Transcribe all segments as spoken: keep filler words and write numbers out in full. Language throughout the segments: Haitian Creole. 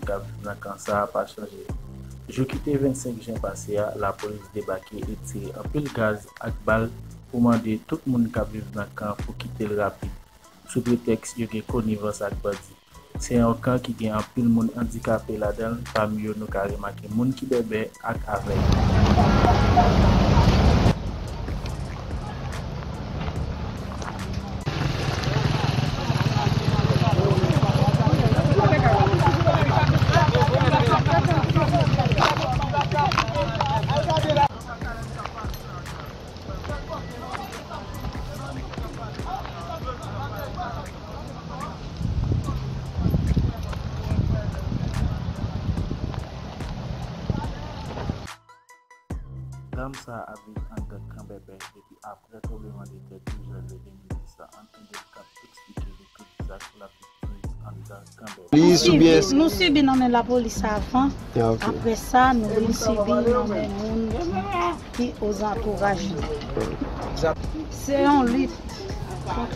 k ap viv nan kan sa a pa chanje. Jou ki te vennsenk jen pase a, lapolis debake e tire anpil gaz ak bal pou mande tout moun k ap viv nan kan pou kite l rapid, sou pretèks yo gen konivans ak bandi. Se yon kan ki gen anpil moun andikape ladan l, pami yo nou ka remake moun ki bèbè ak avèg. Dam sa a ap viv anndan kan bèbè depi aprè tranblemanntè douz janvye de mil dis la. Ann tande l k ap eksplike de tout zak l ap viv anndan kan bèbè. Nou sibi, nou sibi nan men lapolis avan. Aprè sa, nou vin sibi nan men moun ki, ki ozantouraj nou. Se yon lit kont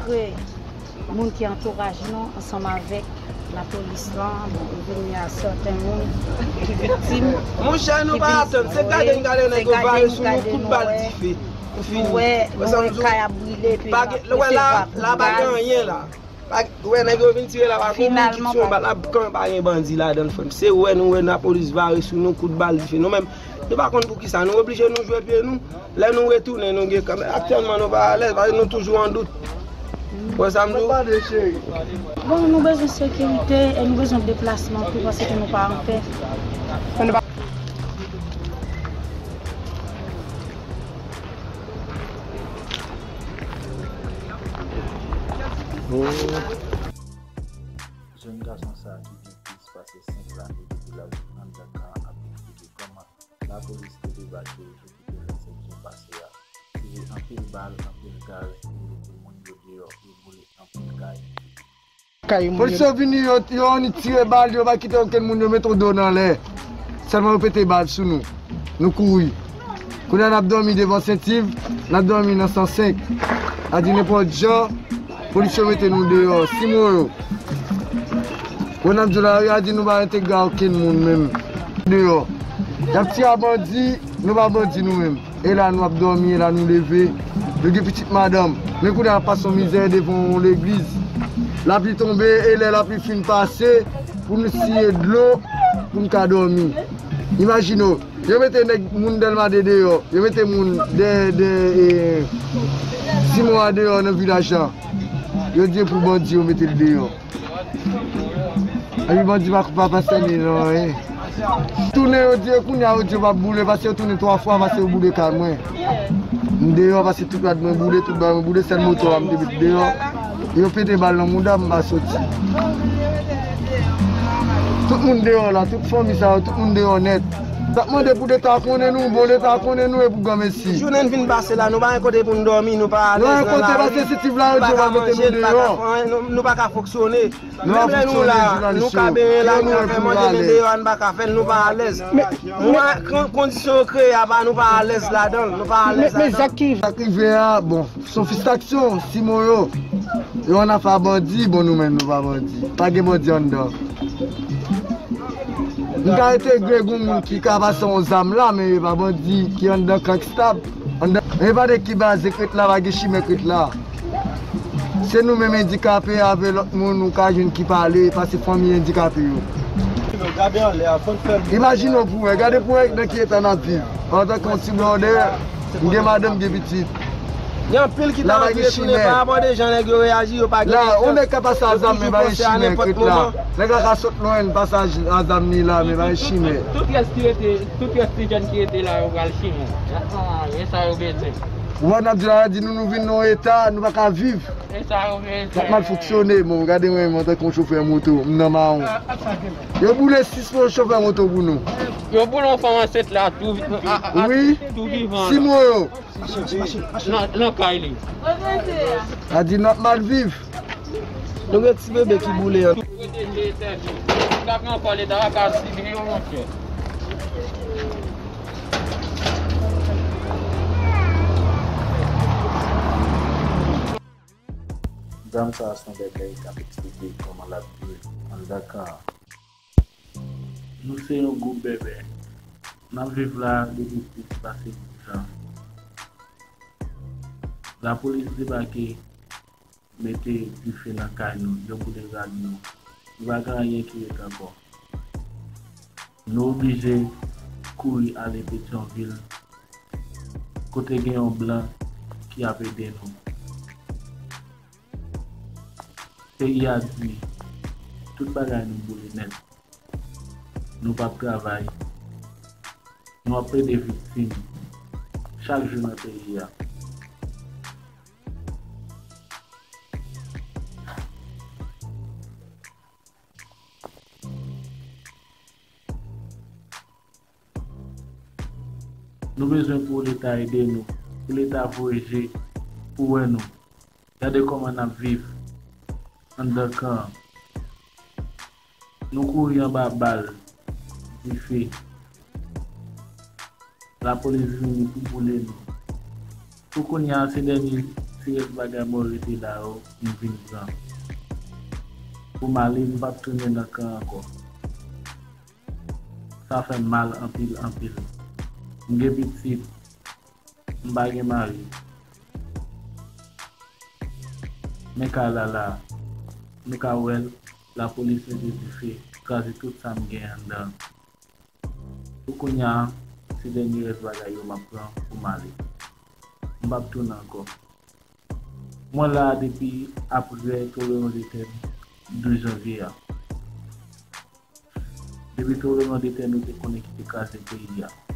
moun ki antouraj nou ansanm avèk lapolis lan. Bon, nou vin gen sèten moun ki viktim, monchè, nou pa atann. Se gade n gade nèg yo vare sou nou, kout bal dife. Nou fini. Nou wè, nou wè kay ap brile, epi nou wè la, la pa gen anyen la. Pa, ou wè nèg yo vin tire la, pa gen moun ki tire yon bal la, kan pa gen bandi ladan l, frè m. Se ou wè, nou wè lapolis vare sou nou, kout bal dife. Nou menm, nou pa konn poukisa, nou oblije nou jwe pye nou. Lè nou retounen, nou gen kanmenm. Aktyèlman, nou pa alèz, paske nou toujou an dout. Ou wè sa m di w? Bon, nou bezwen sekirite e nou bezwen deplasman tou, paske nou pa anpè. Jèn gason sa a ki gen plis pase senk lane depi l ap viv anndan kan an ap eksplike kòman lapolis te debake jou ki te vennsenk jen pase a, tire anpil bal, anpil gaz, e mete moun yo deyò e boule anpil kay. Polis yo vini, yo, yo annik tire bal, yo pa kite okenn moun, yo mete yon do nan lè. Sèlman yo pete bal sou nou. Nou kouri. Kounye a n ap dòmi devan Sentiv, n ap dòmi nan san senk. A di nenpòt jan, polis yo mete nou deyò. Simoyo. Wè n ap di w la, yo a di nou pa entegre a okenn moun menm. Deyò. Y ap tire a bandi, nou pa bandi nou menm. E la nou ap dòmi, e la nou leve. Nou gen pitit madanm. Men kounye a n ap pase yon mizè devan yon legliz. Lapli tonbe, e lè lapli fin pase, pou nou siye dlo, pou n ka dòmi. Imajine w, yo mete nèg moun Dèlma de deyò, yo mete moun de, de, e, Simon a deyò nan vilaj la. Yo di e pou bandi yo mete l deyò. Epi bandi pa, pa, pa sène nan anyen. Tounen yo di, e kounye a yo di yo p ap boule, paske yo tounen twa fwa, paske yo boule kay mwen. M deyò, paske tout rad mwen boule, tout bagay mwen boule, sèl moto a m te met deyò. Yo pete bal nan mouda m, m pa soti. Tout moun deyò la, tout fanmi sa yo, tout moun deyò nèt. N ap mande pou Leta konnen nou, bon Leta konnen nou e pou granmesi. Jounen n vin pase la, nou pa gen kote pou n dòmi, nou pa alèz nan lari, nou pa ka manje, nou pa ka fè anyen, nou, nou pa ka fonksyone. Menm lè nou la, nou ka benyen la, nou ka fè manje, men deyò a n pa ka fè l, nou pa alèz. Mwen, kon-, kondisyon yo kreye a pa, nou pa alèz ladan l, nou pa alèz ladan l. Men sa k rive a, bon, se yon fistaksyon, Simoyo. Yo annafè a bandi, bon, nou menm nou pa bandi. Pa gen bandi anndan. M ka entegre gen moun ki ka pase yon zam la, men e pa bandi ki anndan kan k estab. Anndan, e pa de ki baz e k ret la, pa gen chimè k ret la. Se nou menm andikape avè lòt moun ou ka jwenn ki pale, pase fanmi andikape yo. Imajine w pou wè, gade pou wè nan ki eta n ap viv. Antanke yon ti blòdè, m gen madanm, m gen pitit. Gen anpil ki ta anvi retounen pa rapò de jan nèg yo reyaji, yo pa gen leta. La, yon nèg ka pase a zam, men pa gen chimè k ret la. Nèg la ka sot lwen, pase a zam li la, men pa gen chimè. Tout rès ki rete, tout rès ti jèn ki rete la, yo pral chimè. E sa yo bezwen. Ou wè, n ap di la, di nou, nou vin nan yon eta, nou pa ka viv. E sa yo bezwen. N ap mal fonksyone, bon, gade mwen, mwen, antanke yon chofè moto, m nan mawon. Yo boule sis chofè moto pou nou. Yo boule yon fanm ansent la, tou vi-, a, a, a, wi, tou vivan la. Simoyo. Nan, nan kay li. A di n ap mal viv. Nou gen ti bebe ki boule an. Leta pran kò, leta pa ka sibi yo, monchè. Dam sa a se yon bèbè k ap eksplike kòman l ap viv anndan kan an. Nou se yon gwoup bèbè. N ap viv la depi plis pase dis an. Lapolis debake, mete dife nan kay nou, yo boule rad nou. Nou pa gen anyen ki ret ankò. Nou oblije kouri ale Petyonvil, kote gen yon blan ki ap ede nou. Peyi a di, tout bagay nou boule nèt. Nou p ap travay. Nou ap plede viktim chak jou nan peyi a. Nou bezwen pou Leta ede nou, pou Leta voye je pou wè nou. Gade kòman n ap viv anndan kan an. Nou kouri anba bal, dife. Lapolis vini pou boule nou. Pou kounye a, se dènye ti rès bagay mwen rete la yo, m vin pran. Pou m ale, m p ap tounen nan kan ankò. Sa fè m mal anpil, anpil. M gen pitit, m pa gen mari. Men kay la la, nou ka wè l, lapolis mete dife, kraze tout sa m gen anndan. Pou kounye a, se dènye rès bagay yo m ap pran pou m ale. M p ap tounen ankò. Mwen la depi apre tremblemanntè douz janvye a. Depi tremblemanntè nou te konnen ki te kraze peyi a.